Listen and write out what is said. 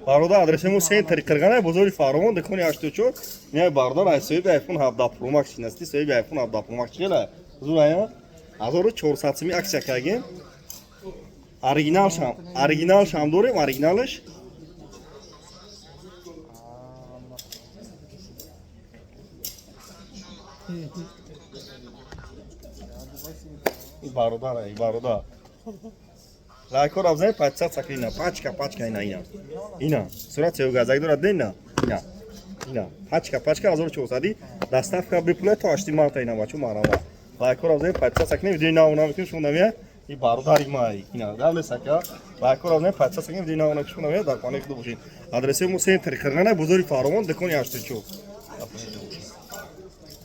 Бародар, адресемо центри Қирғана, бозори Фаровон, дукони 84. Не, бародар, ай соҳиби iPhone 17 Pro Max шинасти, соҳиби iPhone 17 Pro Max чила. Зур ая. 1400 сими аксия кардем. Оригиналшам, оригиналшам дорем, оригиналш. Бародар, ай бародар. Лайкор абзай 500 сакрина, пачка, пачка ина ина. Ина, сурат севгазак дорад ина. Ина. Ина, пачка, пачка 1400 доставка бепула то 8 марта ина бачу марама. Лайкор абзай 500 сакрина видео на она мекунем шумо намия. И бародари ма ина, давле сака. Лайкор абзай 500 сакрина видео на она шумо намия дар хонаи худ бошед. Адреси мо центри Қирғана, бозори Фаровон, дукони 84.